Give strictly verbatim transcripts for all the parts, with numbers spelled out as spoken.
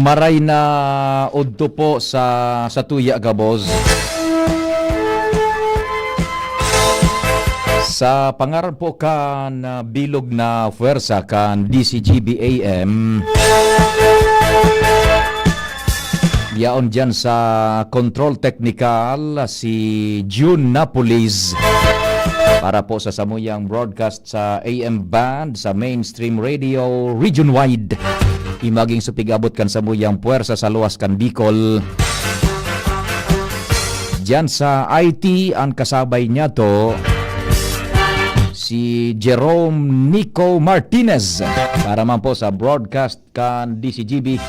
Maray na udto po sa, sa tuya gabos. Sa pangaran po kan, ah, bilog na puwersa kan D C G B A M, yaon dyan sa control technical si June Napolis para po sa samuyang broadcast sa A M band sa mainstream radio region wide. Imaging supig abot kan samuyang puwersa sa luwas kan Bicol. Diyan sa I T, ang kasabay niya to, si Jerome Nico Martinez. Para man po sa broadcast kan D C G B.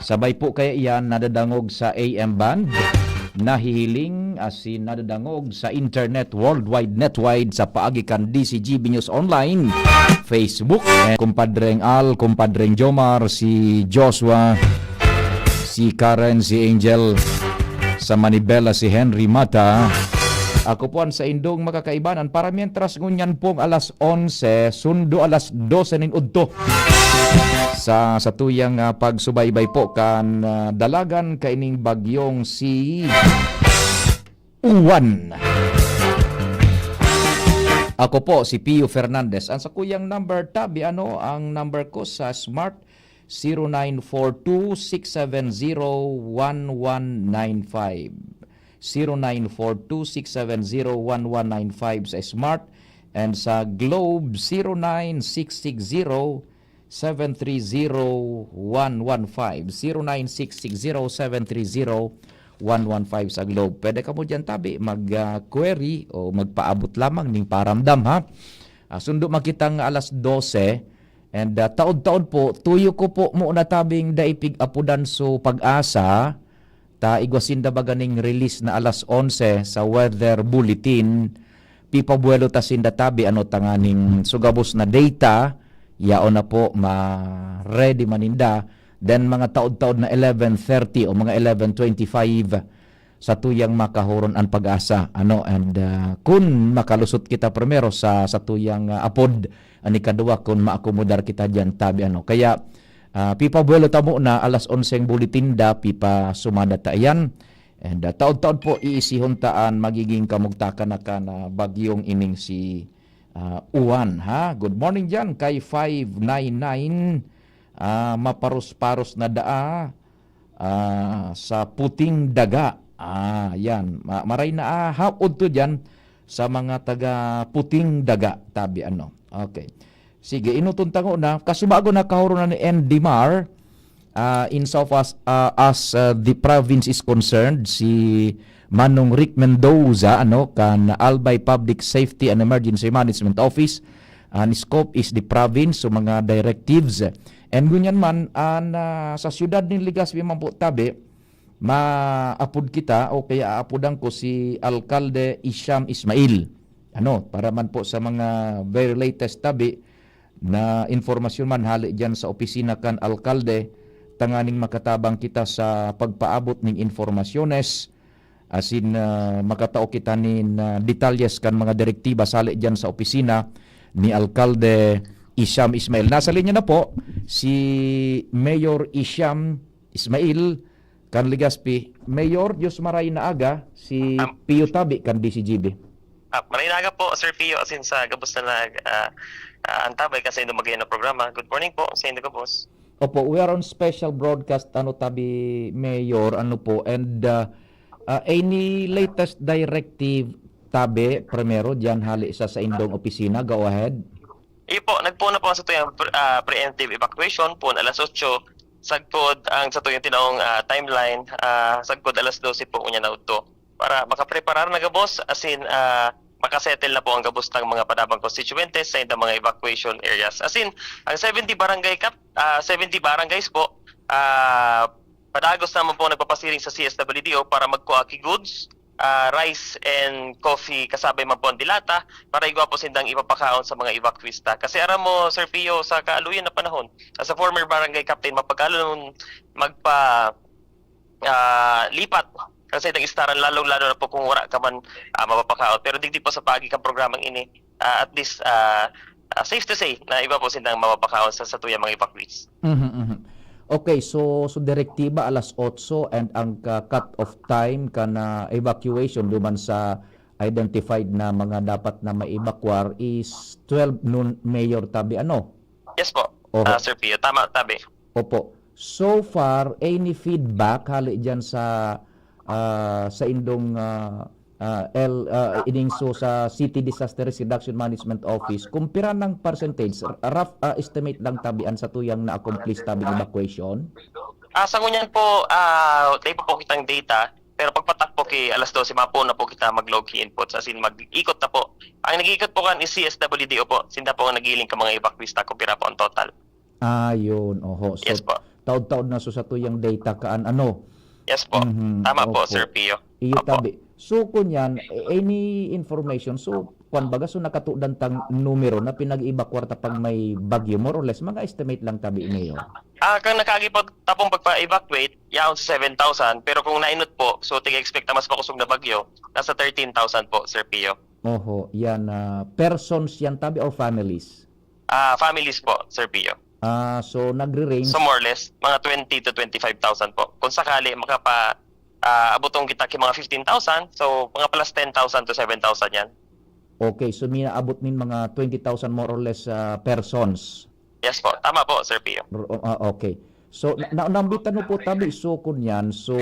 Sabay po kaya iyan nadadangog sa A M band, nahihiling asin nadadangog sa internet worldwide netwide sa paagi kan D C G B News Online, Facebook. Eh, kumpadreng Al, kumpadreng Jomar, si Joshua, si Karen, si Angel, sa Manibela, si Henry Mata. Ako po ang saindong makakaibanan para mientras ngunyan pong alas onse, sundo alas dose nin udto. Sa, sa tuyang, ah, pagsubaybay po kan, ah, dalagan kaining bagyong si Uwan. Ako po si Pio Fernandez. Ang sakuyang number, tabi, ano, ang number ko sa Smart, zero nine four two six seven zero one one nine five. Zero nine four two six seven zero one one nine five sa Smart, and sa Globe, zero nine six six zero seven three zero one one five. Zero nine six six zero seven three zero one one five sa Globe. Pwede kamo diyan, tabi, mag, ah, query o magpaabot lamang ning paramdam, ha? Ah, sundo makitang alas dose, and, ah, taod-taod po, tuyo ko po muna, tabing dai pig-apodan so Pag-asa, ta igwa sinda baga ning release na alas onse sa weather bulletin. Pipabuwelo ta sinda, tabi, ano, tanganing sugabos na data, yaon na po, ma-ready man ninda. Then, mga taod-taod na eleven thirty o mga eleven twenty-five, sa tuyang makahuron an Pag-asa, ano, and, ah, kun makalusot kita primero sa, sa tuyang, ah, apod, an ikaduwa, kun maakomodar kita diyan, tabi, ano. Kaya, ah, pipabuwelo ta muna, alas onse ang bulletin da, pipasumada ta iyan. And, ah, taod-taod po, iisihon ta an magiging kamugtakan na kan, ah, bagyong ining si, ah, Uwan, ha? Good morning diyan kay five nine nine, ah, maparos-paros na daa, ah, sa Puting Daga. Ah, yan. Ma-, maray na, ah, hapon to diyan sa mga taga Puting Daga, tabi, ano. Okay. Sige, inuton tango na. Kasubago na, kahuro na ni Andy Mar, ah, in so far as, ah, as, ah, the province is concerned, si Manong Rick Mendoza, ano, kan Albay Public Safety and Emergency Management Office, an scope is the province, so mga directives. And ngunyan man, an, ah, sa siyudad nin Legazpi man po, tabi, maapod kita o kaya aapodan ko si Alkalde Isham Ismail. Ano, para man po sa mga very latest, tabi, na impormasyon man hali diyan sa opisina kan alkalde, tanganing makatabang kita sa pagpaabot ning impormasyones, asin, ah, makatao kita nin, ah, detalyes kan mga direktiba hali diyan sa opisina ni Alkalde Isham Ismail. Nasa linya na po si Mayor Isham Ismail kan Legazpi. Mayor, Diyos maray na aga, si Am- Pio Tabi kan D C G B. Ah, maray na aga po, Sir Pio, asin sa gabos na nag, ah, ah, antabay kan saindong magayon na programa. Good morning po sa indo gabos. Opo, we are on special broadcast, ano, Tabi, Mayor, ano po, and, ah, ah, any latest directive, Tabi, primero, diyan hali sa saindong opisina, go ahead. Iyo po, nagpoon na po ang satuyang pre-, ah, preemptive evacuation, poon alas otso, sagkod ang satuyang tinaong, ah, timeline, ah, sagkod alas dose po ngunyan na udto. Para makapreparar na gabos, asin, ah, makasettle na po ang gabos ng mga padabang constituentes sa indang mga evacuation areas. Asin, ang seventy barangay cap-, ah, seventy barangays po, ah, padagos naman po nagpapasiring sa C S W D O para magkua ki goods, ah, rice and coffee, kasabay man po ang dilata, para igwa po sindang ipapakaon sa mga evacuees ta. Kasi aram mo, Sir Pio, sa kaaluyan na panahon, as a former barangay captain, mapagalo nun magpa, ah, lipat ang saindang istaran, lalong-lalo na po kung wala ka man, ah, mapapakaon. Pero digdi po sa paagi kan programang ini, ah, at least, ah, ah, safe to say na iba po sindang mapapakaon sa, sa tuyang mga evacuees. Mhm, mhm. Okay, so, so direktiba alas otso and ang ka-, cut-off time kan, ah, evacuation duman sa identified na mga dapat na maibakwar is twelve noon, Mayor, tabi, ano? Yes po, Oho. ah, Sir Pio. Tama, tabi. Opo. So far, any feedback hali diyan sa, ah, sa indong, ah, ah, el, ah, ining so sa City Disaster Risk Reduction Management Office, kung pira nang percentage, r-, rough, ah, estimate lang tabi an satuyang na-accomplish tabi evacuation? Ah, sa ngunyan po, ah, dai pa po kitang data, pero pagpatak po ki alas dose, mapo na po kita mag-low key inputs, as in, mag-ikot na po. Ang nag-iikot po kan is C S W D O po. Sinda po ang nagiling ka mga evacuees ta kung pira po ang total. Ah, yun. Oho. So, Yes po. taod-taod na so satuyang data kaan ano. Yes po. Mhm, Tama po, opo. Sir Pio. Iyo Opo. tabi. So, kunyan, a-, any information? So, kwan baga, so nakatudan tang numero na pinag-evacuar ta pag may bagyo, more or less, mga estimate lang tabi, Mayor. Ah, kang nakaagi po tapong pagpa-evacuate, yaon sa seven thousand, pero kung nainot po, so tiga-expect na mas makusog na bagyo, nasa thirteen thousand po, Sir Pio. Oho, yan, ah, persons yan tabi or families? Ah, families po, Sir Pio. Ah, so nagre-range. So more or less, mga twenty to twenty-five thousand po. Kung sakali, makapa, ah, abutong kita ki mga fifteen thousand, so mga plus ten thousand to seven thousand yan. Okay, so minaabot nin mga twenty thousand more or less, ah, persons. Yes po, tama po, Sir Pio. R-, ah, okay. So, na, na, naambitan mo po tabi, so kunyan, so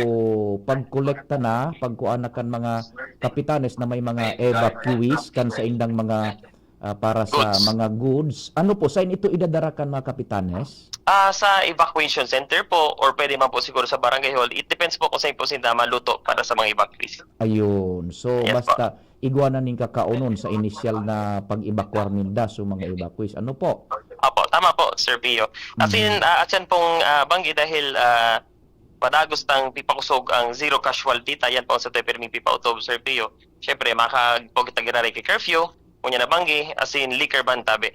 pagkolekta na, pagkuan na kan mga kapitanes na may mga evacuees kan sa indang mga, ah, para sa Goods. mga goods. Ano po, saan ito idadara kan mga kapitanes? Ah, sa evacuation center po, or pwede man po siguro sa barangay hall, it depends po kung saan po sila maluto para sa mga evacuees. Ayun. So, Yes po. basta igwa na ning kakaonon sa inisyal na pag-evacuar ninda so mga evacuees. Ano po? Opo, tama po, Sir Pio. As in, Mhm. ah, at yan pong ah, banggi dahil ah, padagos tang pipakusog ang zero casualty, ta yan po ang sa pirming pipautob, Sir Pio. Siyempre, makagpog kita giraray kay curfew, unya na banggi, as in, liquor ban tabi.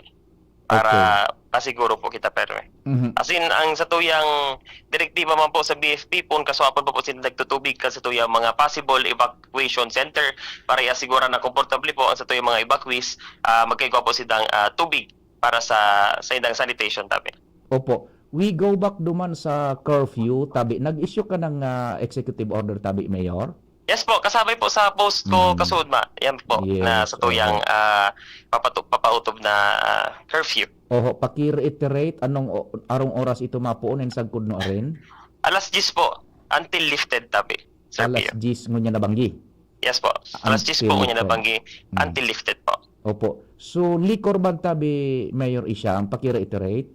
Para pasiguro po kita, perme. Mhm. As in, ang satuyang direktiba man po sa B F P, kung kaswapon po, po sila nagtutubig kan satuyang mga possible evacuation center para i-asigura na komportable po ang satuyang mga evacuees, ah, magkaigwa po silang ah, tubig para sa sa indang sanitation tabi. Opo. We go back duman sa curfew, tabi. Nag-issue ka ng ah, executive order, tabi, Mayor? Yes po, kasabay po sa post ko Mm. kasud ma. Yan po, Yes, na sa tuyang oo. ah, papatu- papautob na ah, curfew. Oho, paki-reiterate, anong o-, arong oras ito mapuon and sagkod no arin? Alas diyes po, until lifted tabi, Sir Alas Pio. diyes ngunyan na banggi. Yes po, alas diyes po, Until unya na lifted. banggi, Mm. until lifted po. Opo. So, liquor ban tabi, Mayor Isham, paki-reiterate?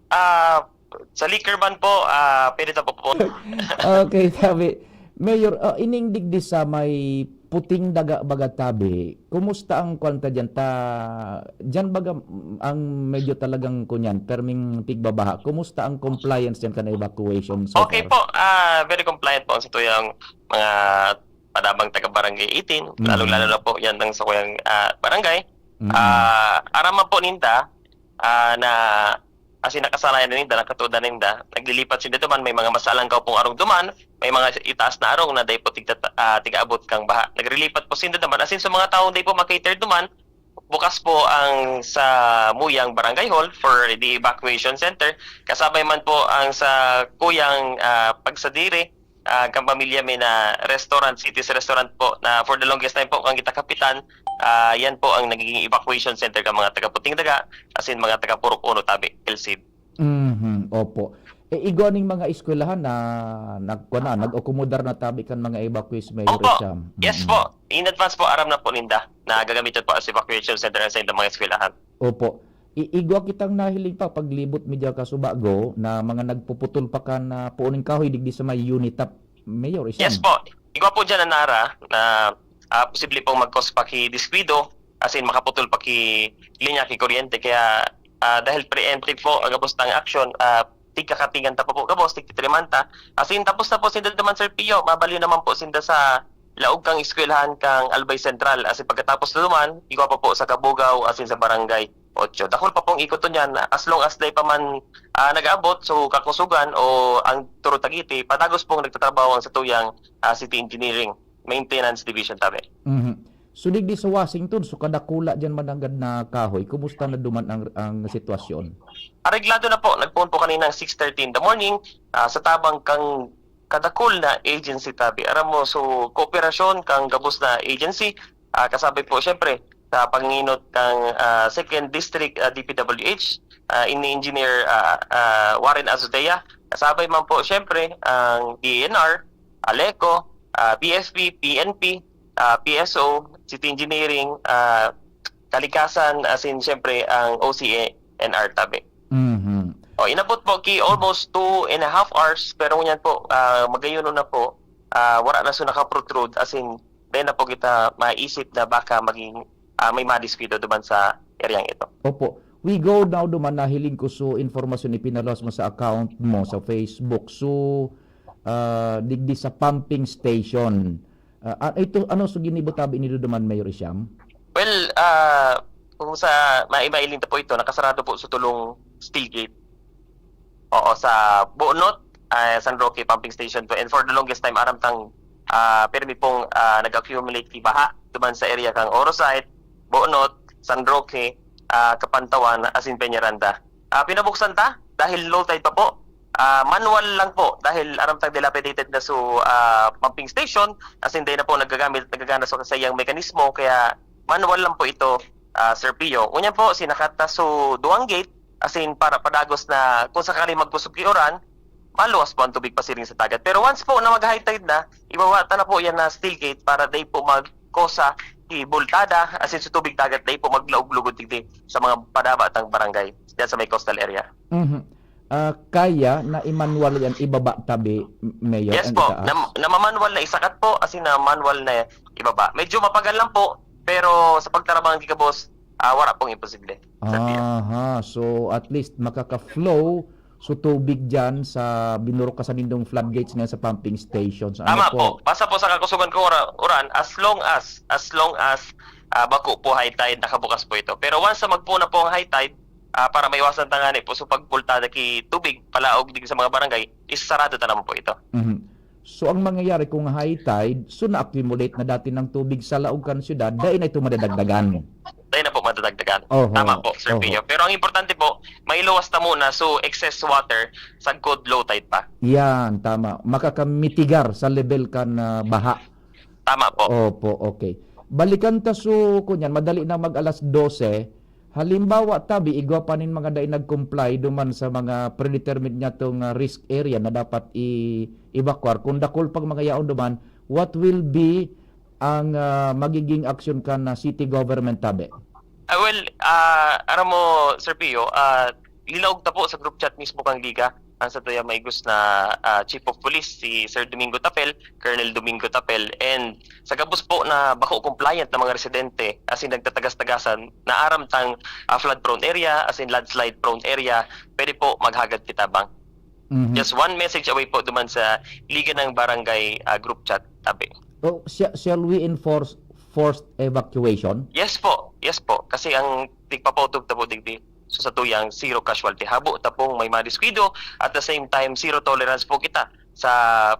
Ah, sa liquor ban po, ah, pwede ta po po. Okay, tabi. Mayor, ah, ining digdi sa may puting daga baga tabi, kumusta ang kwan ta dyan? Ta, dyan baga mm, ang medyo talagang kunyan, perming tigbabaha. Kumusta ang compliance dyan kan evacuation so Okay far? po, ah, very compliant po ang satuyang mga padabang taga Barangay eighteen, Mm. lalong-lalo na po yan ang sa kuyang ah, barangay. Mm-mm. Ah, aram man po ninda ah, na as in, nakasanayan na ninda, nakatuod na ninda, naglilipat sinda duman, may mga mas alanggaw pong arong duman, may mga itaas na arong na dai po tigta, ah, tigaabot kang baha. Nagrilipat po sinda duman. As in, sa mga taong dai po makater duman, bukas po ang sa Muyang Barangay Hall for the evacuation center. Kasabay man po ang sa Kuyang ah, Pagsadiri, ah, kang pamilya may na restaurant, City's Restaurant po, na for the longest time po, kang kita kapitan, ah, yan po ang nagiging evacuation center kang mga taga Puting Daga, as in mga taga Purok Uno, tabi, Elcid. Mhm, opo. E, igwa ning mga eskwelahan na nagkuan na, nag-akomodar na tabi kan mga evacuees, Mayor Opo. Isham? Yes Mm-mm. po. In advance po, aram na po ninda na gagamitan po as evacuation center sa indang mga eskwelahan. Opo. I-, igwa kitang nahiling pa, paglibot mi diyan kasubago, na mga nagpuputol pa kan, ah, puon ning kahoy digdi sa may Unitap, Mayor Isham. Yes po. Igwa po dyan na nara na ah, posible pong mag-cause pa ki diskwido, as in makaputol pa ki linya, ki kuryente. Kaya ah, dahil preemptive po ang gabos tang action, ah, tigkakatigan ta po po gabos, tigtitriman ta. As in, tapos na po sinda duman, Sir Pio, mabaliw naman po sinda sa laog kang eskwelahan kang Albay Central. As in, pagkatapos na duman, igwa pa po sa Kabugaw, as in, sa Barangay Ocho. Dakul pa pong ikot to niyan, as long as dai pa man ah, nag-aabot, so kakusugan o ang Turo Tagiti, padagos pong nagtatrabaho ang satuyang ah, city engineering, maintenance division tabi. Mhm. So, digdi sa Washington, so kadakula diyan mananggad na kahoy, kumusta na duman ang, ang sitwasyon? Areglado na po. Nagpoon po kaninang six thirty in the morning, ah, sa tabang kang kadakul na agency tabi. Aram mo, so kooperasyon kang gabos na agency, ah, kasabay po, syempre, sa panginot kang, ah, Second District, ah, D P W H, ah, ini Engineer, ah, ah, Warren Azotea. Kasabay man po, syempre, ang D E N R, ALECO, ah, B F P, P N P, ah, P S O, City Engineering, ah, Kalikasan, as in, syempre, ang O C A N R tabi. Mhm. O, inabot po ki almost two and a half hours, pero ngunyan po, ah, magayon na po, ah, wala na so nakaprotrude, as in, dai na po kita maisip na baka maging, ah, may madiskuido duman sa eryang ito. Opo. We go now duman, nahiling ko so informasyon ipinaluwas mo sa account mo sa Facebook. So, ah, digdi sa pumping station. Ah, ah, ito, ano so ginibo tabi nindo duman, Mayor Isyam? Well, ah, kung sa mai-, mailing ta po ito, nakasarado po sa tulong steel gate. Oo, sa Buonot, ah, San Roque Pumping Station po. And for the longest time, aram tang, ah, pirmi pong, ah, nag-accumulate ki baha duman sa area kang Oro Site, Buonot, San Roque, ah, Kapantawan, as in Peñaranda. Ah, pinabuksan ta dahil low tide pa po. Ah, manual lang po dahil aram tang dilapidated na so, ah, pumping station, as in, dai na po nagagamit, nagagana so saiyang mekanismo, kaya manual lang po ito, ah, Sir Pio. Ngunyan po, sinakat ta so duwang gate, as in, para padagos na kung sakali magkusog ki uran, maluwas po ang tubig pasiring sa dagat. Pero once po na mag-high tide na, ibaba ta na po yan na steel gate para dai po magkosa ki bultada, as in, sa tubig dagat, dai po maglaog-lugod digdi sa mga padaba tang barangay, diyan sa may coastal area. Mhm. Ah, kaya na i-manual yan, ibaba tabi, Mayor, Yes ang po, itaas? na, na manual na isakat po, as in, na manual na ibaba. Medyo mapagal lang po, pero sa pagtarabang ki gabos, ah, wala pong imposible. Sir Pio. Aha, so at least makaka-flow so tubig diyan sa binurukasan nindong floodgates ngayon sa pumping stations. Ano Tama po? po. Basta po sa kakusugan ko ura-, uran, as long as, as long as, ah, bako po high tide, nakabukas po ito. Pero once na magpo na po ang high tide, ah, para maiwasan tangani po so pagbultada ki tubig, palaog digdi sa mga barangay, isasarado ta naman po ito. Mhm. So, ang mangyayari kung high tide, so na-accumulate na dati ng tubig sa laog kan syudad, dai na ito madadagdagan. Dai na po madadagdagan. Oho, Tama po, Sir oho. Pio. Pero ang importante po, mailuwas ta muna so excess water sagkod low tide pa. Yan, tama. Makakamitigar sa level kan, ah, baha. Tama po. Opo, okay. Balikan ta so, kunyan, madali na mag alas dose. Halimbawa, tabi, igwa pa nin mga dai nag-comply duman sa mga predetermined niya tong, ah, risk area na dapat i-evacuar. Kung dakul pang mga yaon duman, what will be ang, ah, magiging aksyon kan, ah, city government, tabi? Ah, well, ah, aram mo, Sir Pio, ah, linaog ta po sa group chat mismo kang Liga, ang sa tuya maigos na, ah, Chief of Police, si Sir Domingo Tapel, Colonel Domingo Tapel, and sa gabos po na bako compliant na mga residente, as in nagtatagas-tagasan, na aram tang, ah, flood-prone area, as in landslide-prone area, pwede po maghagad kita bang. Mhm. Just one message away po duman sa Liga ng Barangay, ah, group chat, tabi. So, sh- shall we enforce forced evacuation? Yes po, yes po. Kasi ang tigpapautog ta po digdi, so sa tuyang zero casualty. Habo ta pong may madiskuido, at the same time, zero tolerance po kita sa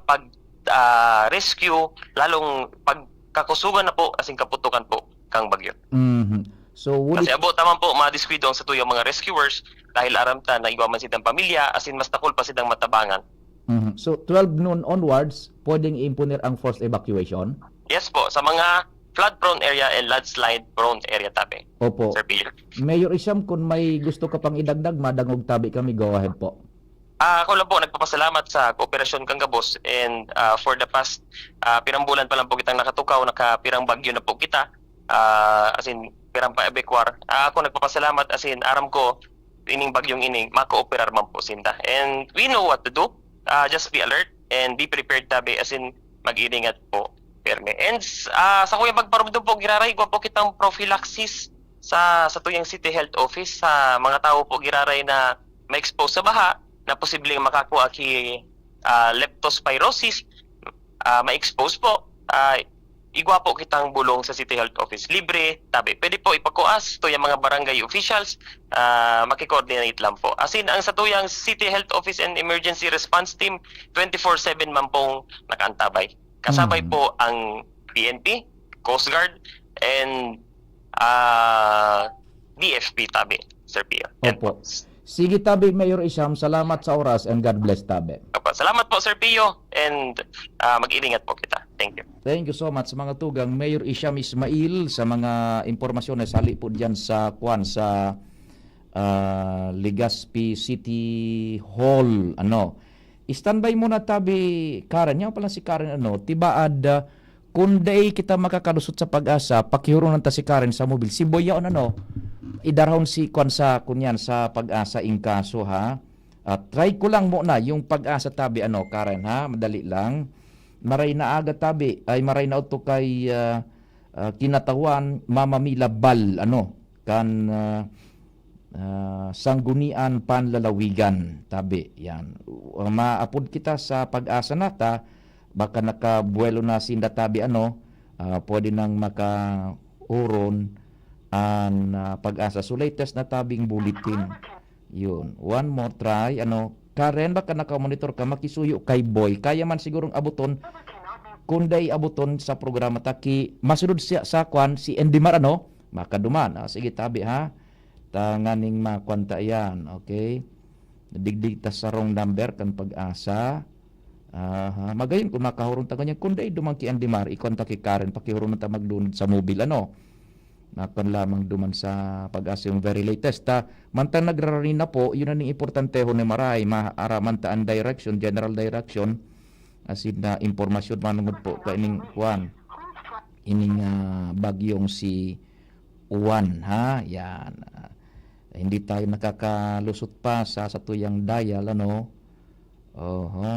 pag, ah, rescue, lalong pagkakusugan na po, as in kaputukan po, kang bagyo. Mhm. So, would Kasi it, abo ta man po, madiskuido ang sa tuyang mga rescuers, dahil aram ta na igwa man sindang pamilya, as in mas dakul pa sindang matabangan. Mhm. So, twelve noon onwards, pwedeng i-imponer ang forced evacuation? Yes po, sa mga flood-prone area and landslide-prone area, tabi. Opo. Sir Pio. Mayor Isyam, kung may gusto ka pang idagdag, madangog tabi kami. Go ahead po. Ah, ako lang po, nagpapasalamat sa kooperasyon kang gabos, and, ah, for the past, ah, pirang bulan pa lang po kitang nakatukaw, nakapirang bagyo na po kita. Ah, as in, pirang pa-evacuar. Ah, ako nagpapasalamat, as in, aram ko, ining bagyong ini, makooperar man po sinda. And we know what to do. Ah, just be alert and be prepared, tabi, as in, mag-iingat po, pirmi. And, ah, sa kuyang pagparumdom po, giraray, igwa po kitang prophylaxis sa, sa tuyang City Health Office, sa mga tawo po, giraray, na ma-expose sa baha, na posibleng makakua ki, ah, leptospirosis, ah, ma-expose po, ah, igwa po kitang bulong sa City Health Office. Libre, tabi. Pwede po ipakuas to yung mga barangay officials, ah, maki-coordinate lang po. As in, ang sa tuyang City Health Office and Emergency Response Team, twenty-four seven man pong nakaantabay. Kasabay Mm. po ang P N P, Coast Guard, and, ah, D F P tabi, Sir Pio. Yan Opo. po. Sige tabi, Mayor Isham, salamat sa oras and God bless tabi. Opo. Salamat po, Sir Pio, and, ah, mag-iingat po kita. Thank you. Thank you so much, mga tugang. Mayor Isham Ismail, sa mga impormasyon na sali po dyan sa, kwan, sa, ah, Legazpi City Hall, ano. Standby muna tabi, Karen. Yan pala si Karen, ano, tibaad, ah, kung dai kita makakalusot sa Pag-asa, pakihurunan ta si Karen sa mobil. Si Boy yaon, ano, idarahon si kwan sa, kunyan, sa Pag-asa in kaso, ha? Ah, try ko lang muna yung Pag-asa tabi, ano, Karen, ha? Madali lang. Maray na aga tabi, ay maray na udto kay, ah, ah, Kinatawan, Mama Mila Bal, ano, kan, ah, ah, Sanggunian Panlalawigan, tabi, yan. Uh, maapod kita sa Pag-asa na ta, baka nakabuwelo na sinda tabi, ano, ah, pwede nang makahuron an, ah, Pag-asa. So, latest na tabing bulletin. Yun. One more try, ano, Karen, baka nakamonitor ka, makisuyo kay Boy. Kaya man sigurong abuton, kung dai abuton sa programa ta, ki, masunod siya sa kwan, si Endimar, ano? Makaduman. Ah, sige, tabi, ha? Tanganing makwanta yan, okay? Digdig ta sa wrong number kan Pag-asa. Aha, magayon kung makahurong ta ngunyan. Kung dai duman ki Andy Mar, ikontak ki Karen, pakihurong na ta magdunod sa mobil, ano? Nakon lamang duman sa Pag-asa yung very latest. Ta, mantang nagrarani na po, yun ang importanteho ni Maray. Maaraman ta ang direction, general direction, as in, na impormasyon manungod po kaining, kwan, ining, ah, bagyong si Juan, ha? Yan. Ah, hindi tayo nakakalusot pa sa satuyang dial, ano? Oho.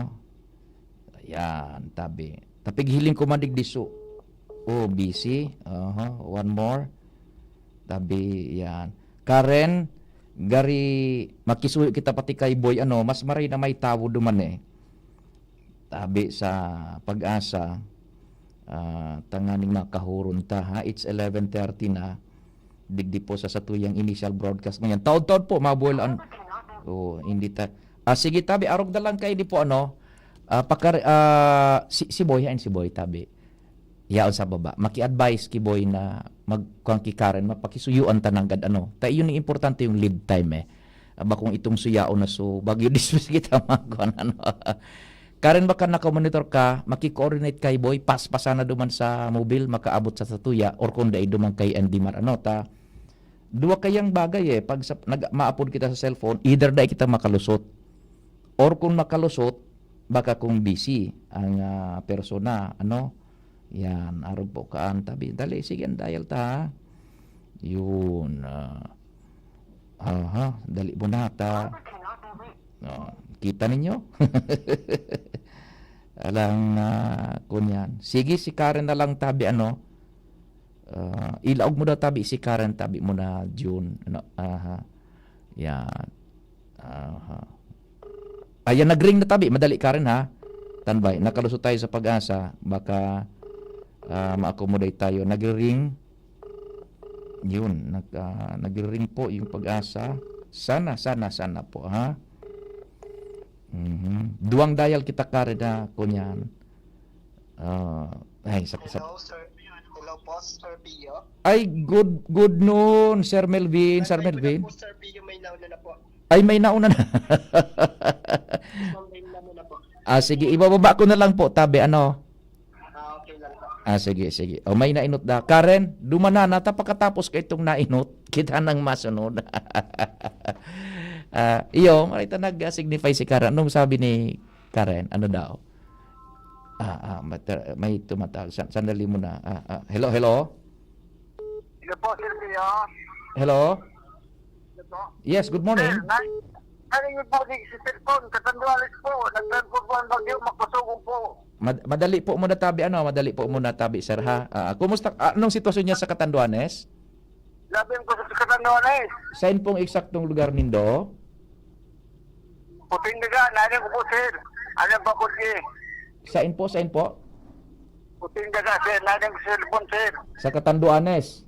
Ayan, tabi. Tapighiling ko man digdi su-, oh, busy. Oho, one more. Tabi, yan. Karen, gari, makisuyo kita pati kay Boy, ano, mas maray na may tawo duman, eh. Tabi sa Pag-asa, ah, tanganing makahuron ta, ha? It's eleven thirty na. Digdi po sa satuyang initial broadcast ngunyan. Taon-taon po, mabuhay an-, oh, hindi ta-, ah, sige, tabi, arog na lang kayo di po, ano? Ah, pakar-, ah, si, si Boy, hain si Boy, tabi. Yaon sa baba. Maki-advise ki Boy na mag-, kuwan ki Karen, mapakisuyuan ta nanggad, ano. Ta, yun yung importante, yung lead time, eh. Ah, bakong itong suyaon na so, bagyo dismiss kita, mga kuwan, ano. Karen, baka nakamonitor ka, maki-coordinate kay Boy, paspasa na duman sa mobil, makaabot sa satuya, or kung dai duman kay Andy Mar, ano, ta, duwa kayang bagay, eh, pag sa, nag-, maapod kita sa cellphone, either dai kita makalusot, or kung makalusot, baka kung busy ang, ah, persona, ano, yan, arog po kaan tabi. Dali, sige, ang dial ta, ha? Yun, ah, aha, dali mo na ta. Oh, kita ninyo? Alang, ah, kunyan. Sige, si Karen na lang tabi, ano? Ah, ilaog mo daw tabi si Karen, tabi mo na June. Ano? Aha. Yan. Aha. Ayan, nag-ring na tabi. Madali, Karen, ha? Tanbay, nakalusot tayo sa Pag-asa. Baka, ah, ma-accommodate tayo. Nagri-ring. Yun, nag-, ah, nagri-ring po yung Pag-asa. Sana, sana, sana po, ha? Mhm. Duwang dial kita, Karen, ha? Kunyan. Ah, ay, sa, sa Hello, sir. Hello po, Sir Pio. Ay, good, good noon, Sir Melvin, Sir Ay, may Melvin. po, Sir Pio, may nauna na po. Ay, may nauna na. May nauna na po. Ah, sige, ibababa ko na lang po, tabi, ano? Ah, okay lang po. Ah, sige, sige. O, may nainot na. Karen, duman na, nata pakatapos ka itong nainot. Kita nang masunod. Ah, iyo, marita nag-signify si Karen. Anong sabi ni Karen? Ano daw? Ah, ah, mata-, may tumatawag. San-, sandali muna. Ah, ah. Hello, hello? Hello po, Sir Pio. Hello? Hello po. Yes, good morning. Sir, na-, narinig po ni si cellphone, Catanduanes po. Nagtransfer po ang bagyo, Makusugong po. Mad-, madali po muna tabi, ano, madali po muna tabi, sir, ha? Ah, kumusta, ah, anong sitwasyon niya sa Catanduanes? Labi po sa Catanduanes. Saan pong eksaktong lugar nindo? Puting Daga, nanin ko po, sir. Ano ba po, sir? Saan po, saan po? Puting Daga, sir. Nanin ko, sir, po, sir. Sa Catanduanes?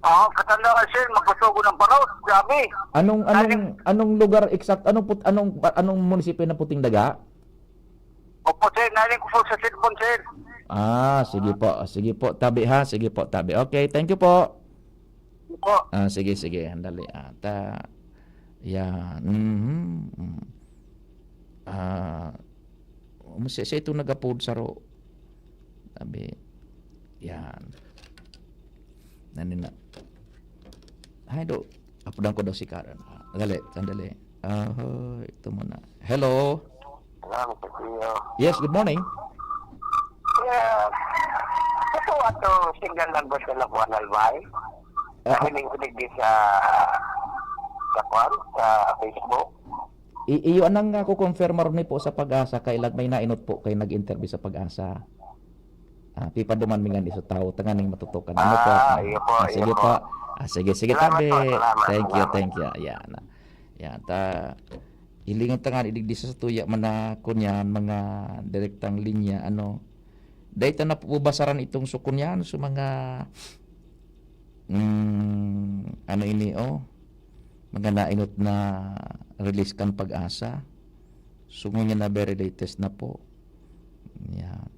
Oo, Catanduanes, sir. Makusugong ang paraos. Grabe. Anong, anong, Nanin- anong lugar exact? Anong put-, anong, anong munisipyo na Puting Daga? O, Po, sir, narinig ko po sa cellphone, sir. Ah, sige po. Sige po, tabi ha. Sige po, tabi. Okay, thank you po. Opo. Ah, sige, sige. Andali. Ah, ta, yan. Mhm. Mm. Ah, um, siya, siya itong nag-upload saro. Sabi, yan. Nani na. Ay, do. Apudan ko daw si Karen. Ah, dali, sandali. Ah, ito muna. Hello? Salamat sa iyo. Yes, good morning. Yeah. Ito ato, single language na lang po, Albay. Ah, Hiling ko digdi sa, sa kwan, sa Facebook. I-, iyo anang, ah, kukonfirmar ni po sa Pag-asa, kay lag may nainot po kay nag-interview sa Pag-asa. Ah, pipaduman mi ngani sa tawo, tanganing matutukan. Ano po? Ah, Ah, iyo po, ah, iyo sige po. po. Ah, sige, sige, Salamat tabi. po, salamat, Thank you, salamat. thank you. Ayan. Yan, ta, hilingon ta ngani digdi sa tuya, man na, kunyan, mga direktang linya, ano. Dahil ta napubasaran itong sukunyan, so mga, mm, ano ini, oh, mga nainot na release kan Pag-asa. So, ngunyan na very latest na po. Yan.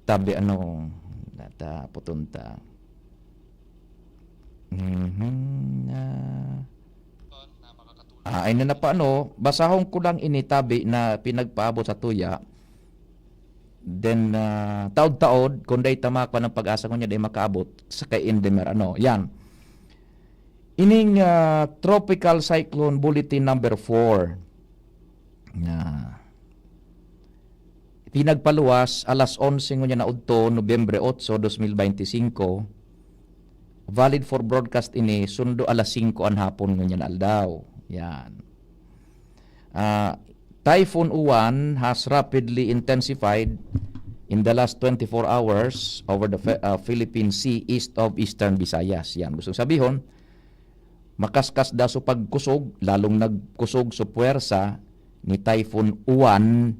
Tabi, ano, nata, putunta. Mhm, ah. Ah, ay na, na pa, ano, basahon ko lang ini, tabi, na pinagpaabot sa tuya. Then, ah, taod-taod, kung dai tama pa ng Pag-asa, ngunyan dai makaabot sa kay Indemer, ano, yan. Ining, ah, Tropical Cyclone Bulletin number four. Na pinagpaluwas alas onse ngunyan na udto, Nobyembre otso, dos mil bente singko. Valid for broadcast ini, sundo alas singko an hapon ngunyan aldaw. Yan. Ah, Typhoon Uwan has rapidly intensified in the last twenty-four hours over the Phi-, ah, Philippine Sea east of Eastern Visayas. Yan. Gusto sabihon, makaskas da so pagkusog, lalong nagkusog so puwersa ni Typhoon Uwan,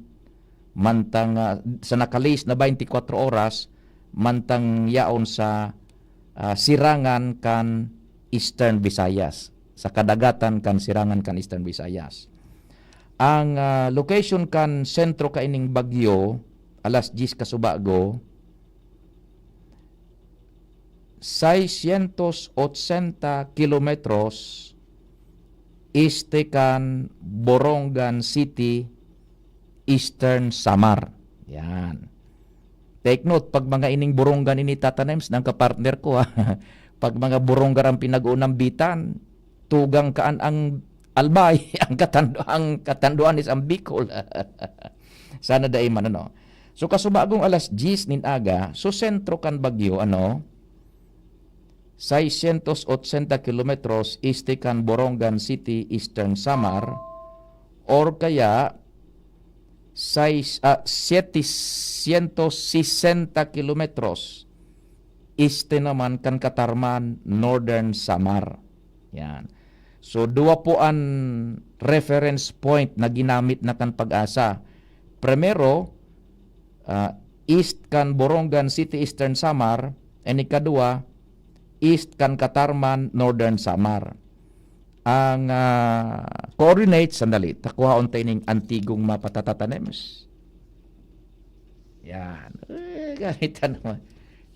mantang, ah, sa nakalihis na twenty-four oras, mantang yaon sa, ah, sirangan kan Eastern Visayas, sa kadagatan kan sirangan kan Eastern Visayas. Ang, ah, location kan sentro kaining bagyo, alas diyes kasubago, seiscientos ochenta kilometros este kan Borongan City, Eastern Samar. Yan. Take note, pag mga ining Borongan ini, Tata Nems, nang kapartner ko, ha. Pag mga Borongan ang pinag-uunambitan, tugang kaan ang Albay, ang katando-, ang katanduan is ang Bicol. Sana dai man, ano. So, kasubagong alas diyes nin aga, so sentro kan bagyo, ano, seiscientos ochenta kilometros este kan Borongan City, Eastern Samar, or kaya sais-, ah, setecientos sesenta kilometros este naman kan Catarman, Northern Samar. Yan. So, duwa po an reference point na ginamit na kan Pag-asa. Primero, ah, east kan Borongan City, Eastern Samar, and ikaduwa, east kan Catarman, Northern Samar. Ang, ah, coordinates, sandali, takuhaon ta ining antigong mapa, Tata Nems. Yan. Eh, gamit na naman.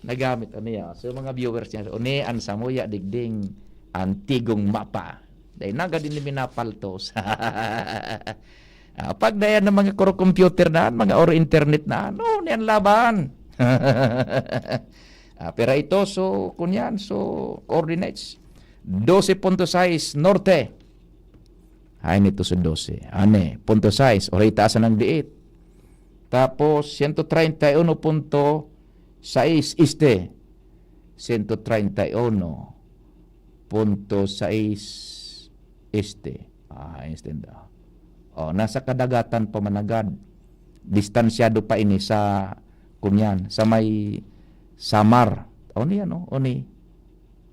Nagamit, ano yan? So, mga viewers niya, uni an samuya digding antigong mapa. Dahil naga din minapaltos. Ah, pag dayan ng mga kuro computer na, mga or internet na, ano, niyan laban. Ah, pero ito, so, kunyan, so, coordinates. Dose punto sais norte. Ay, nito sa dose. Ane, punto sais, o itaas ng diit. Tapos, sento treinta y uno punto sais este. Sento treinta y uno punto sais este. Ah, este daw. Oh, nasa kadagatan pa managad. Distansyado pa ini sa, kunyan, sa may Samar. O niyan, no? O ni,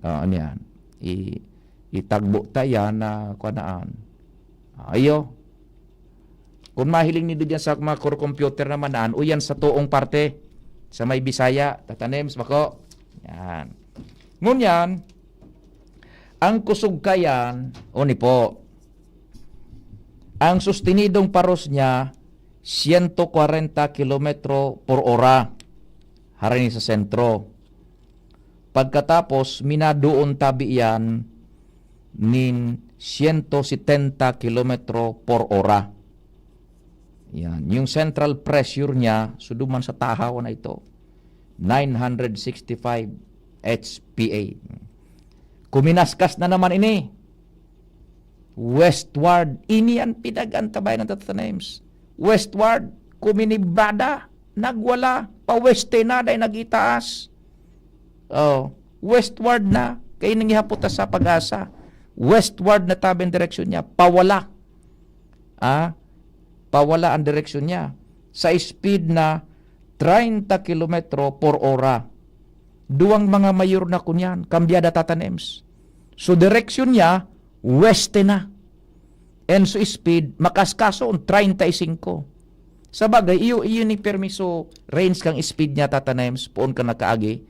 ah, ano yan? I-, itagbo ta yan na, kuwanaan. Ah, iyo. Kung mahiling nindo diyan sa mga kuro computer naman, naan, o yan sa toong parte, sa may Bisaya, Tata Nems, bako. Yan. Ngunyan, ang kusog kayan, o ni po, ang sustinidong paros niya, siyento kwarenta kilometro por ora, harani sa sentro. Pagkatapos, minadoon tabi iyan nin siyento setenta kilometro por ora. Yan. Yung central pressure niya, suduman sa tahaw na ito, nine hundred sixty-five H P A. Kuminaskas na naman ini. Westward. Ini an pinag-antabayan ng Tata Names. Westward. Kuminibrada. Nagwala. Pa-weste na, dahil nag-itaas. Oh, westward na. Kaya nangyahapot sa Pag-asa. Westward na tabi ang direksyon niya. Pawala. Ah, pawala ang direksyon niya. Sa speed na treinta kilometro por ora. Duwang mga mayor na kunyan, kambyada, Tata Nems. So, direksyon niya, weste na. And so, speed, makaskaso, treinta y cinco. Sa bagay, iyo, iyo ni permiso range kang speed niya, Tata Nems, poon ka nakaagi.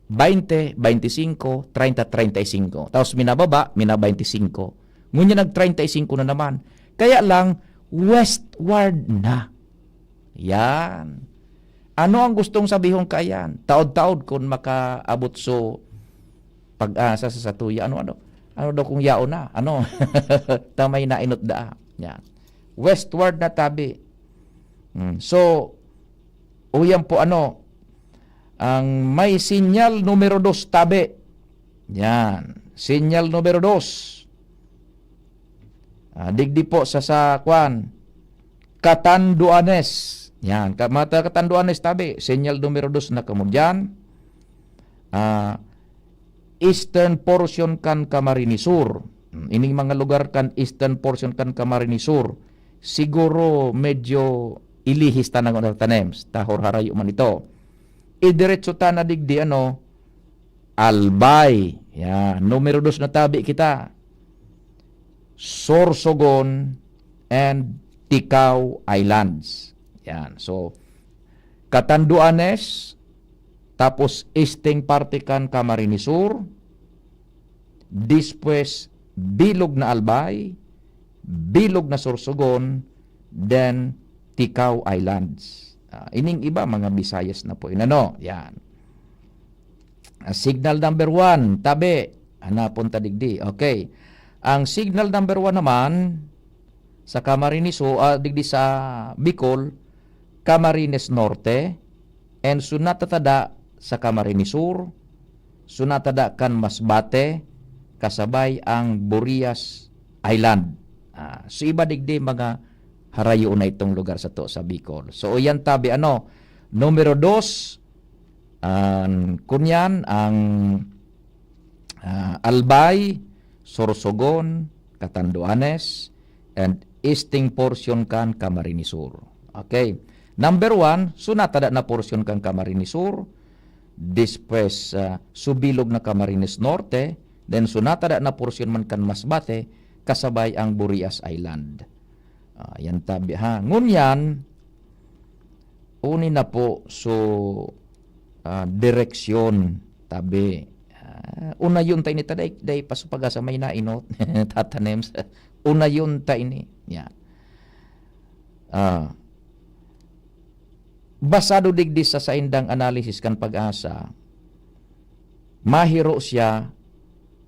Baynte, baynte singko, treinta, treinta y cinco. Tapos minababa, mina baynte singko. Ngunyan nag treinta y cinco na naman. Kaya lang, westward na. Yan. Ano ang gustong sabihon kaiyan? Taod-taod kun makaabot so Pag-asa sa satuya. Ano, ano? Ano daw kung yaon na? Ano? Tamay na inot daa. Yan. Westward na tabi. Hmm. So, uyan po ano, ang may sinyal numero dos tabi. Yan. Sinyal numero dos. Ah, digdi po sa, sa kwan, Catanduanes. Yan. Ka-, mga taga Catanduanes tabi. Sinyal numero dos na kamo diyan. Ah, eastern portion kan Camarines Sur. Hmm, ining mga lugar kan eastern portion kan Camarines Sur, siguro medyo ilihis ta na, Tata Nems, ta harayo man ito. Idiretso ta na digdi, ano, Albay. Yan, numero dos na tabi kita. Sorsogon and Ticao Islands. Yan. So, Catanduanes, tapos eastern parte kan Camarines Sur, despues bilog na Albay, bilog na Sorsogon, then Ticao Islands. Ah, ining iba, mga Visayas na po. Inano, yan. Ah, signal number one, tabi. Hanapon ta digdi. Okay. Ang signal number one naman, sa Camarines Sur, ah, digdi sa Bicol, Camarines Norte, and so natatada sa Camarines Sur, so natada kan Masbate, kasabay ang Burias Island. Ah, so iba digdi mga harayo na itong lugar sa to sa Bicol. So, yan tabi, ano, numero dos, an, kunyan, ang, ah, Albay, Sorsogon, Catanduanes, and eastern portion kan Camarines Sur. Okay. Number one, so natada na portion kan Camarines Sur, despues, ah, subilog na Camarines Norte, then so natada na portion man kan Masbate, kasabay ang Burias Island. Ah, yan tabi, ha. Ngunyan, uni na po, so, ah, direksyon, tabi. Ah, unayon ta ini ta, dai, dai pa sa Pag-asa may nainot, Tata Nems. Unayon ta ini. Yan. Ah, basado digdi sa saindang analysis kan Pag-asa, mahiro siya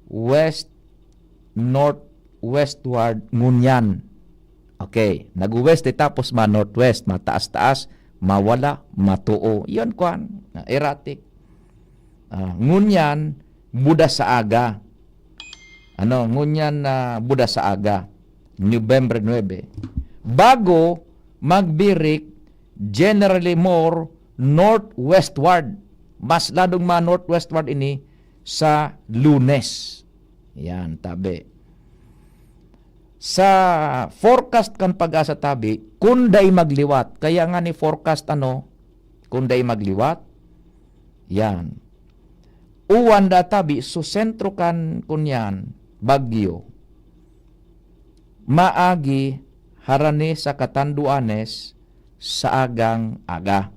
west, north, westward, ngunyan. Okay, nag-west, eh, tapos ma-northwest, mataas-taas, mawala, matuo. Yan, kwan, na erratic. Ah, ngunyan, buda sa aga. Ano, ngunyan na buda sa aga, November nuebe. Bago magbirik, generally more northwestward. Mas ladong ma-northwestward ini sa Lunes. Yan, tabi. Sa forecast kan Pag-asa tabi, kun dai magliwat. Kaya nga ni forecast, ano, kun dai magliwat, yan. Uwan da tabi, so sentro kan, kunyan, bagyo, maagi harani sa Catanduanes sa agang aga.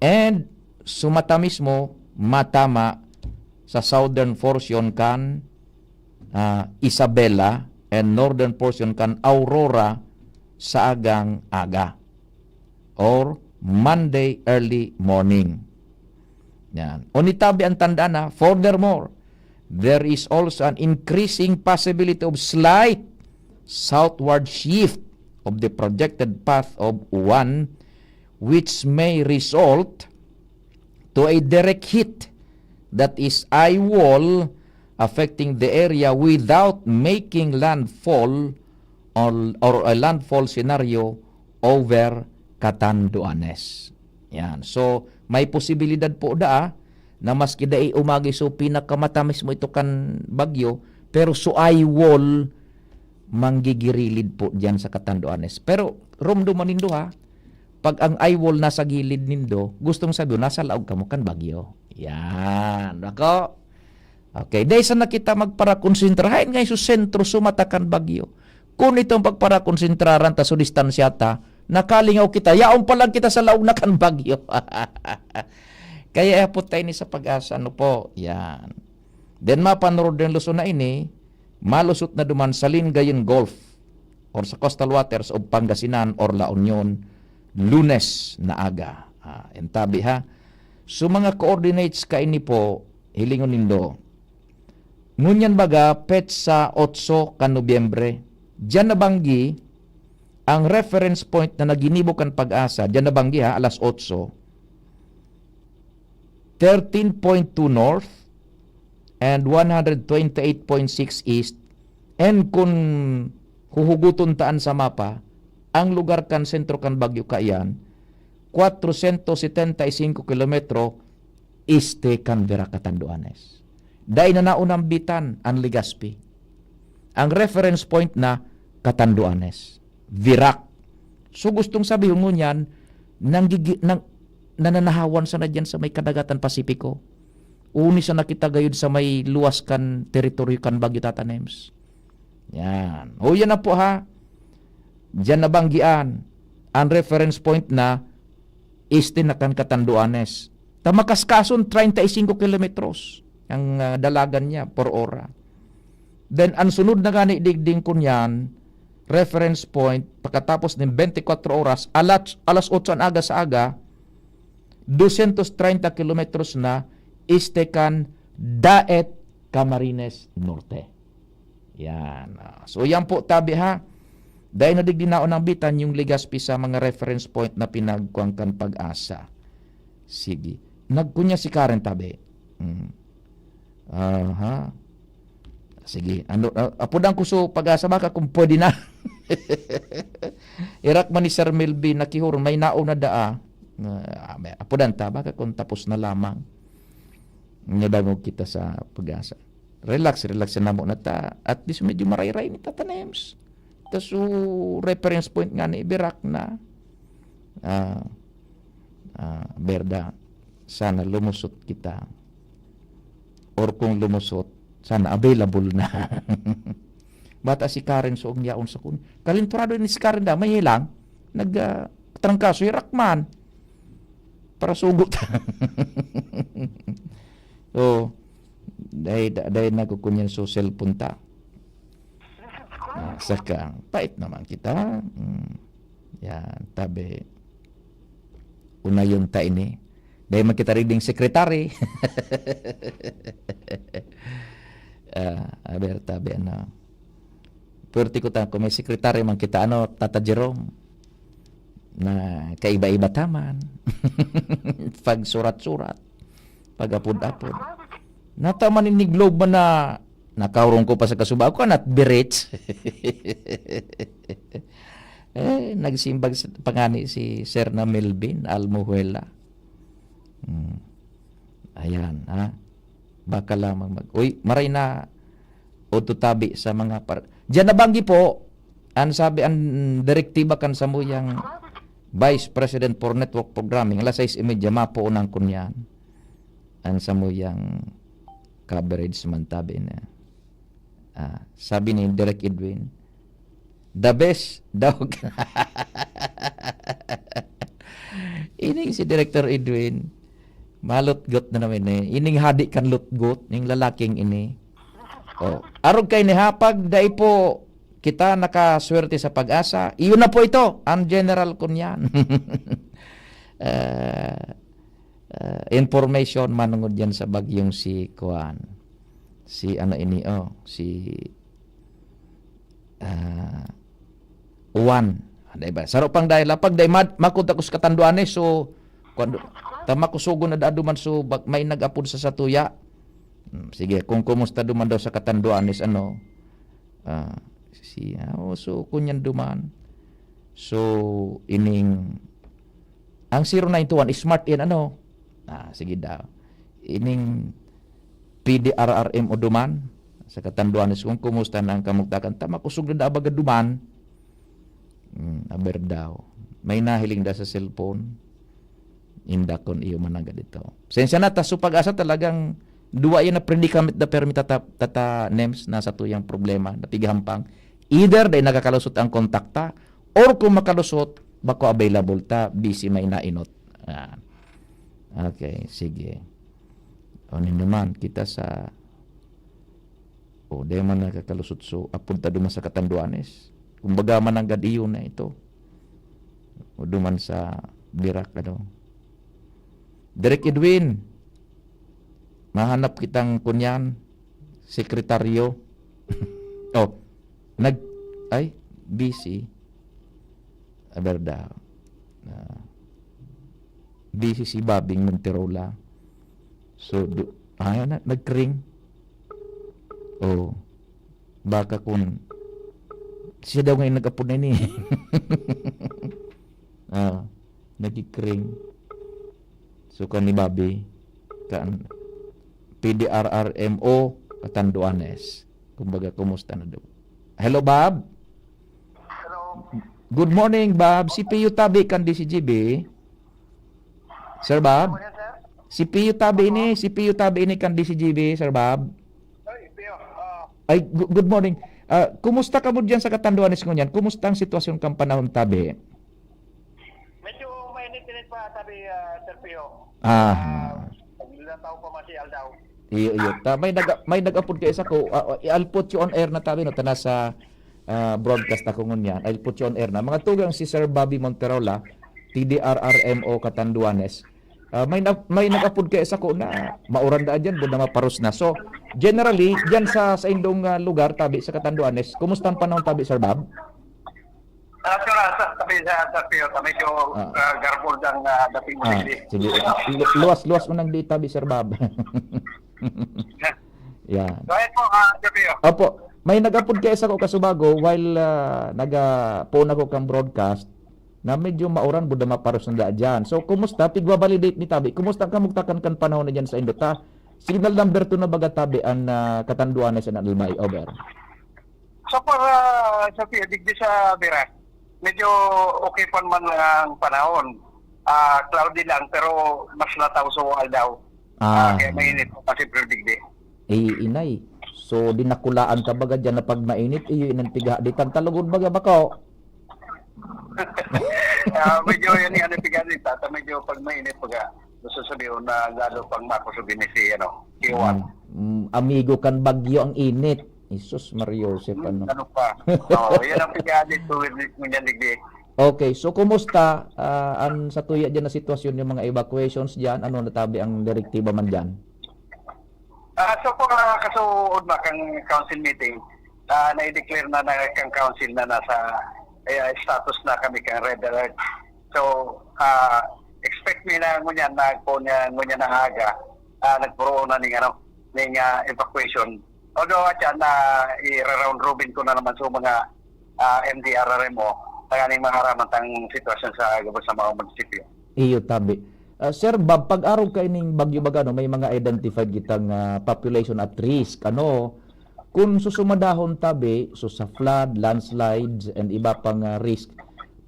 And sumata mismo, matama sa southern portion kan, ah, Isabela and northern portion kan Aurora, sa agang aga or Monday early morning. Yan. O nitabi ang tanda na, furthermore, there is also an increasing possibility of slight southward shift of the projected path of one, which may result to a direct hit, that is eye wall, affecting the area without making landfall or, or a landfall scenario over Catanduanes. Yan. So, may posibilidad po daa na maski dai umagi so pinakamata mismo ito kan bagyo, pero so eye wall, manggigirilid po diyan sa Catanduanes. Pero romdoman nindo ha, pag ang eye wall nasa gilid nindo, gustong sabi, nasa laog kamo kan bagyo. Yan. Ako, okay, dai sana kita magparakonsentra. Hain nga so sentro, sumata kan bagyo. Kun itong pagparakonsentraran ta, so distansya ta, nakalingaw kita. Yaon pa lang kita sa laog na kan bagyo. Kaya ihapot tayo ni sa pag-asa, ano po? Yan. Then, mapa Northern Luzon na ini, malusot na duman sa Lingayen Gulf or sa coastal waters of Pangasinan or La Union, Lunes na aga. Ah, entabi ha. So, mga coordinates kaini po, hilingon nindo. Ngunyan baga, petsa otso kan Nobyembre, diyan nabanggi ang reference point na naginibo kan Pag-asa, diyan nabanggi ha, alas otso, thirteen point two north and one hundred twenty-eight point six east. And kun huhuguton taan sa mapa, ang lugar kan sentro kan bagyo kaiyan, kwatro sentos setenta y singko kilometro este kan Virac, Catanduanes. Dai na naunambitan an Legazpi. Ang reference point na Catanduanes, Virac. So, gustong sabihon ngunyan, nanggigi-, nang-, nananahawan sana diyan sa may kadagatan Pasipiko. Uni sana kita gayod sa may luwas kan teritoryo kan Bagyo Tata Nems. Yan. O, yan na po, ha. Diyan nabanggian. Ang reference point na este na kan Catanduanes. Ta makaskason, treinta y cinco kilometros ang, ah, dalagan niya por ora. Then, ang sunod na gani digding kunyan, reference point, pagkatapos nin twenty-four oras, alas, alas otso an aga sa aga, dosyentos treinta kilometros na este kan Daet, Camarines Norte. Yan. Ah, so, yan po, tabi ha. Dai na digdi naunambitan yung Legazpi sa mga reference point na pinagkuhan kan Pag-asa. Sige. Nagkunya si Karen, tabi. Hmm. Aha. Sige. Ano, ah, apudan ko so Pag-asa baka kung pwede na. Irak man ni Sir Melvin, nakihurong, may nauna daa. Ah, may, apudan ta, baka kung tapos na lamang. Nadangog kita sa Pag-asa. Relax, relax na mo na ta. At least medyo marayray ni Tata Nems. Tas so reference point nga ni Virac na, ah, ah, berda, sana lumusot kita. Or kung lumusot, sana available na. Bata si Karen, so ang yaon sa kun-, kalinturado ni si Karen da, may hilang, nag, ah, trangkaso, hirak man. Para sugot. So, dai, dai nagkukunyan so cellphone ta. Ah, saka, pait naman kita. Mm. Yan, tabi. Unayon ta ini. Dai man kita reading secretary. Ah, aber, tabi, ano. Pwerte ko ta, kung may secretary man kita, ano, Tata Jerome, na kaiba-iba ta man. Pagsurat-surat, pag-apod-apod. Nata man ini Globe man na nakaurong ko pa sa kasuba. Ako, anat, birits. Eh, nagsimbag sa, pangani si Sir na Melvin Almuhuela. Hmm. Ayan, ha? Baka lamang mag-, uy, maray na o tutabi sa mga par-, diyan nabanggi po, ang sabi, ang direktiba kan samuyang Vice President for Network Programming, alas sais y media, mapuunang kunyan. Ang samuyang coverage man tabi na. Ah, sabi ni Direk Edwin, "The best daw." Ining si Director Edwin, malutgot na naman eh. Ining hadi kan lutgot, ning lalaking ini. Oh, arog kay ni ha, pag dai po Kita nakaswerte sa PAGASA. Iyon na po ito, ang general ko niyan. Ah, ah, information manungod yan sa bagyong si Kuan. Si ano ini, oh, si, ah, Juan. Ah, di ba? Saro pang dahil, pag dai mad-, makunta ko sa Catanduanes, so, kuwan, ta makusugon na daad duman, so, bak-, may nag-apod sa satuya. Hmm, sige, kung kumusta duman daw sa Catanduanes, ano, ah, si, ah, oh, so, kunyan duman. So, ining, ang zero nine two one, smart yan, ano? Ah, sige daw. Ining P D R R M o duman, sa Catanduanes, kung kumusta na ang kamugtakan, ta makusog na daw baga duman. Hmm, aber daw. May nahiling da sa cellphone. Inda kun iyo mananggad ito. Sensya na, ta so PAGASA talagang duwa yan na predicament da permi tata, tata Nems na satuyang problema, na pigahampang. Either dai nakakalusot ang kontakta, or kung makalusot, bako available ta, busy may nainot. Ah. Okay, sige. O, ano naman, kita sa, o, di man nakakalusot. So, apod ta duman sa Catanduanes. Kumbaga, mananggad iyo na ito. O, duman sa Dirac, ano. Direk Edwin, mahanap kitang kunyan, sekretaryo. Oh, nag-, ay, busy. Aber daw. Ah, busy si Bobby Monterola. So, du-, ayaw na, nag-ring. Oh, baka kun siya daw ngayon nag-apod na ini. Ah, nagkikring. So, kan ni Bobby, kan P D R R M O, Catanduanes. Kumbaga, kumusta na daw? Hello, Bob? Hello. Good morning, Bob. Si Pio Tabi kan D C G B. Sir Bob? Ano yan, sir? Si Pio Tabi ini, si Pio Tabi ini kan D C G B, Sir Bob. Ay, Pio, ah. Ay, gu-, good morning. Ah, kumusta kamo diyan sa Catanduanes ngunyan? Kumusta ang sitwasyon kan panahon, Tabi? Medyo mainit-init pa, Tabi, ah, Sir Pio. Ah. Ah, naglilataw pa man si Aldaw. Iyo, iyo. Ta, may nag-, may nag-apod kay sako, ah, ah, I'll put you on air na, Tabi, no? Ta nasa, ah, broadcast ako ngunyan. I'll put you on air na. Mga tugang, si Sir Bobby Monterola, T D R R M O Catanduanes. Ah, may na-, may nag-apod kay sako na mauran da diyan, buda maparos na. So, generally, diyan sa, sa indong, ah, lugar, Tabi, sa Catanduanes, kumusta ang panahon, Tabi, Sir Bob? Ah, sir, ah, sa, sabi sa, sa Pio, sa medyo, Ah. ah, garbled ang, ah, dating mo, Ah, hindi. Sige. Lu-, luwas-luwas mo nang di, Tabi, Sir Bob. Yan. Go ahead po, ah, Sir Pio. Opo. May nag-apod kay sako kasubago while, ah, naga-, poon ako kang broadcast na medyo mauran, buda maparos na da dyan. So, kumusta? Pigwa-validate ni Tabi. Kumusta ang kamugtakan kan panahon na dyan sa indo ta? Signal number two na baga, Tabi, ang, ah, Catanduanes and Albay. Over. So far, ah, sa Pio, digdi sa Vera, medyo okay pa man ang panahon. Ah, cloudy lang, pero mas nataw sa Aldaw. Ah, Ah. kaya mainit pa kasi, pero digdi. Eh, inay. So, dinakulaan ka baga dyan na pag mainit, iyo, inang pighaditan ta lugod baga bako. Ah, medyo yan yung ano, pighaditan ta, medyo pag mainit baga, gusto sabihin na lalo pang makusog ini si, ano, Kiwan. Mm, mm, amigo kan bagyo ang init. Jesus, Mario Joseph, Hmm, ano? ano pa? Oo, yan ang pighadit ko with, with, with, with, Okay, so kumusta, ah, ang satuya dyan na sitwasyon, yung mga evacuations dyan? Ano na, Tabi, ang direktiba man dyan? Ah, so, kung, ah, kasuod na kang council meeting, ah, na-declare na, na kang council na nasa, eh, status na kami kang red alert. So, ah, expect mi na ngunyan na kung, ah, ngunyan na aga, ah, nagpuroon na ning, ano, ning, ah, evacuation. Although, at yan, na i-round robin ko na naman sa mga, ah, M D R R M O, tanganing maaraman tang sitwasyon sa gabos na mga munisipyo. Iyo, Tabi. Ah, Sir Bob, pag-arog kaining bagyo baga, no, may mga identified kitang, ah, population at risk. Ano, kun susumadahon, Tabi, so sa flood, landslides, and iba pang, ah, risk,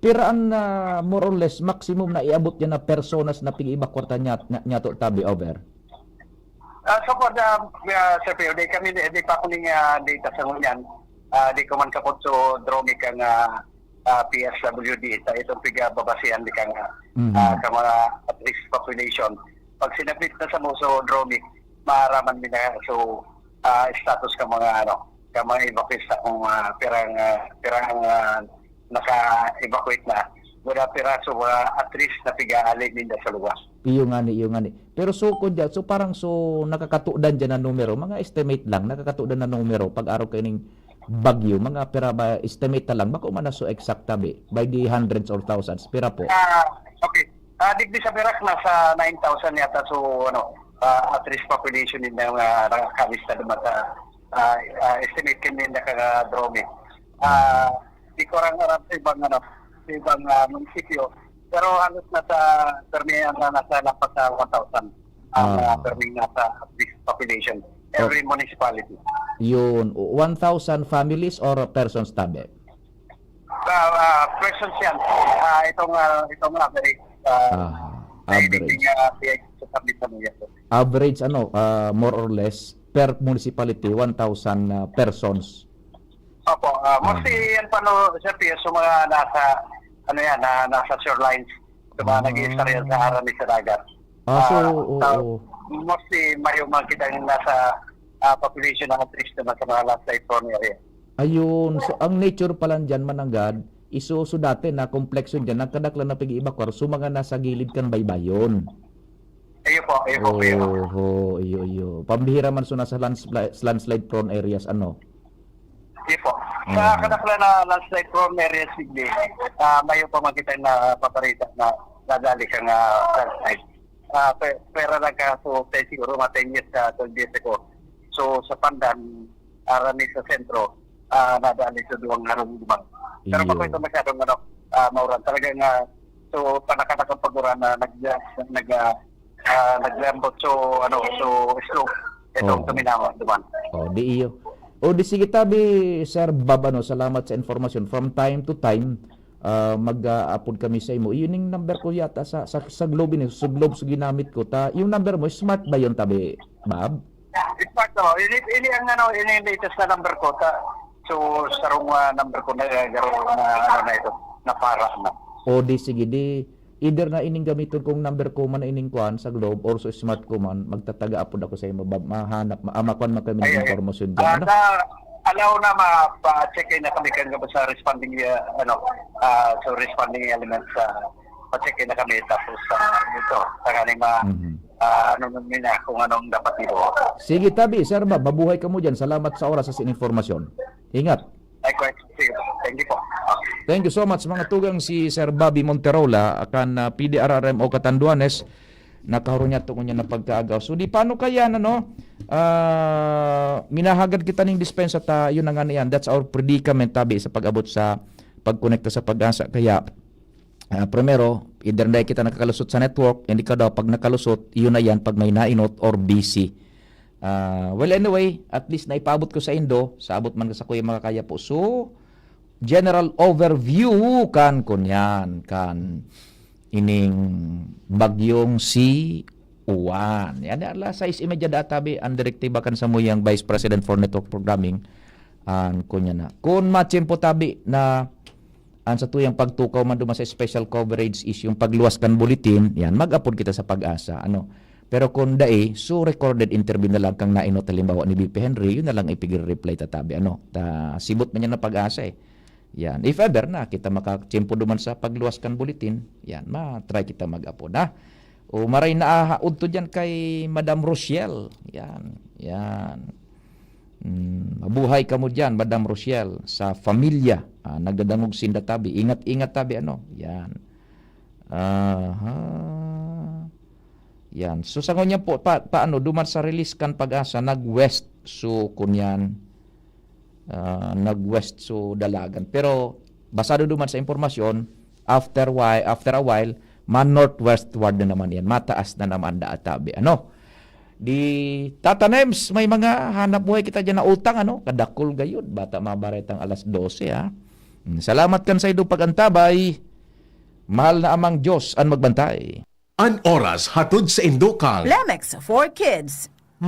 pira an, ah, more or less, maximum na iabot niya na personas na pig-evacuar ta niya, niya, niyato, Tabi, over? Ah, so for the, ah, Sir Pio, di kami, di, di pa ako ning, ah, data sa ngunyan. Ah, di ko man kapot so DROMIC ang, ah, ah, P S W D, sa itong pigababasihan di ka nga, Mhm. ah, ka mga at-risk population. Pag sinabit na sa mo so DROMIC, maaraman mi na so, ah, status ka mga, ano, ka mga evacuees sa kung, ah, pirang, ah, pirang, ah, naka-evacuate na. Wala piraso, mga at risk na pigaali ninda sa luwas. Iyo ngani, iyo ngani. Pero so, kun diyan, so parang so nakakatudan diyan na numero, mga estimate lang, nakakatudan na numero, pag-arog kaining bagyo, mga pira ba, estimate na lang, bako man na so exact tabi, by the hundreds or thousands, pira po? Ah, okay. Ah, digdi sa Perak, nasa nine thousand yata, so, ano, ah, at risk population din ang, ah, nakakalista naman sa, ah, ah, estimate kanina ka, Dromy. Ah, di ko lang alam sa ibang, ano, sa ibang, ah, munisipyo, pero halos nasa, permi, ang nasa lampas sa one thousand ang, ah, Ah. perming nasa at risk population, every Oh. municipality. Yun, one thousand families or persons tabi? Ah, ah, persons yan. Ah, itong, ah, itong average, ah, Ah, na average. Iniging, ah, P I C sa Sabit sa Muya. Average, ano, ah, more or less, per municipality, one thousand, ah, persons. Opo, ah, mostly Ah. yan pa, no, Sir P S, yung mga nasa, ano yan, na, nasa shorelines, sa mga Ah. nag-iistorya sa harani sa dagat. Ah, so, Ah, oo. sa, mostly, mayo man kitang nasa, ah, population na at risk naman sa mga landslide prone area. Ayun. So, ang nature pala dyan, mananggad, iso, so dati na complex yun dyan, nagkadaklan na pag-i-evacuar, so mga nasa gilid kan baybayon. Iyo po, iyo po, iyo po. Oho, iyo, iyo. Pambihira man so nasa landsli-, landslide prone areas, ano? Iyo po. Sa Mhm. kadaklan na landslide prone areas, hindi. Ah, mayo pa man kita na paparita na nadali kang, ah, landslide. Ah, pe-, pera lang ka, so, ten siguro, mga ten years ka, twelve years ago. So, sa Pandan, harani sa sentro, ah, nadali sa duwang harong limang. Pero Iyo. bako ito masyadong, ano, ah, mauran. Talagang, ah, so, panakanak ang pag-uran na nag-, nag-, ah, ah, naglambot. So, ano, so, slope. Itong Oo. tuminawa, duman. Oh, di iyo. O, di sige tabi, Sir Bob, ano, salamat sa informasyon. From time to time, ah, mag-aapod kami sa imo. Yun yung number ko yata sa, sa, sa Globe ini, sa Globe sa ginamit ko. Ta, yung number mo, smart ba yun, tabi, Bob? Smart, oh. Ini, ini ang, ano, ini ang latest na number ko. Ta, so, sarong, ah, number ko na, eh, garo na, ano na ito, na para na. O, di sige, di, either na ining gamiton kong number ko man na ining kwan sa Globe or sa smart ko man, magtataga apod ako sa imo, Bob. Mahanap, ma-, ah, makuan man kami ng Ay, ay. impormasyon dyan, Ah, ano? na, alaw na, ma-, pa-check na kami kan sa responding, ah, ano, ah, so responding elements, ah, pa-check na kami, tapos, ah, ito, tanganing ma-, Mhm. ah, ano naman na kung anong dapat ibo. Sige, tabi, Sir Bob, mabuhay ka mo dyan. Salamat sa oras sa sin-, informasyon. Ingat. Likewise. Sige po. Thank you po. Okay. Thank you so much, mga tugang. Si Sir Bobby Monterola, kan, ah, P D R R M o Catanduanes, nakahurong niya tungod niya na pagkaagaw. So, di paano kaya, ano, ah, minahagad kita ning dispensa ta, yun na nga na yan. That's our predicament, tabi, sa pag-abot sa pagkonekta sa PAGASA. Kaya, ah, primero, either dahil kita nakakalusot sa network, hindi ka daw pag nakalusot, yun na yan pag may nainot or busy. Ah, well, anyway, at least naipaabot ko sa indo, sa abot man sa kuya makakaya po. So, general overview kan kunyan, kan ining bagyong si Juan. Yan, alas sais y media da tabi, ang direktiba kan samuyang Vice President for Network Programming, an kunyan na. Kun matiyempo tabi na an satuyang pagtukaw man duman sa special coverage is yung pagluwas kan bulletin, yan, mag-apod kita sa PAGASA, ano. Pero kung dai, so recorded interview na lang kang nainot, halimbawa, ni V P Henry, yun na lang ipigre-reply ta tabi, ano. Ta, sibot man yan ng PAGASA, eh. Yan. If ever na kita makatiyempo duman sa pagluwas kan bulletin, yan, ma-try kita mag-apod, ha? O maray na, ah, udto dyan kay Madam Rochelle. Yan, yan. Mm, mabuhay kamo dyan, Madam Rochelle, sa pamilya. Ah, nagdadangog sinda tabi. Ingat-ingat tabi, ano? Yan. Aha. Yan. So, sa ngunyan po, pa, paano, duman sa release kan PAGASA, nag-west. So, kunyan, ah, nag-west, so, dalagan. Pero, basado duman sa impormasyon, after whi-, after a while, ma-northwestward na naman yan. Mataas na naman da tabi. Ano? Di, Tata Nems, may mga hanap buhay kita dyan na utang, ano? Kadakul gayud. Bata mabaretang alas dose, ha? Hmm, salamat kan saindo pag-antabay. Mahal na Amang Diyos an magbantay. An oras hatod saindo kan Lemex for Kids.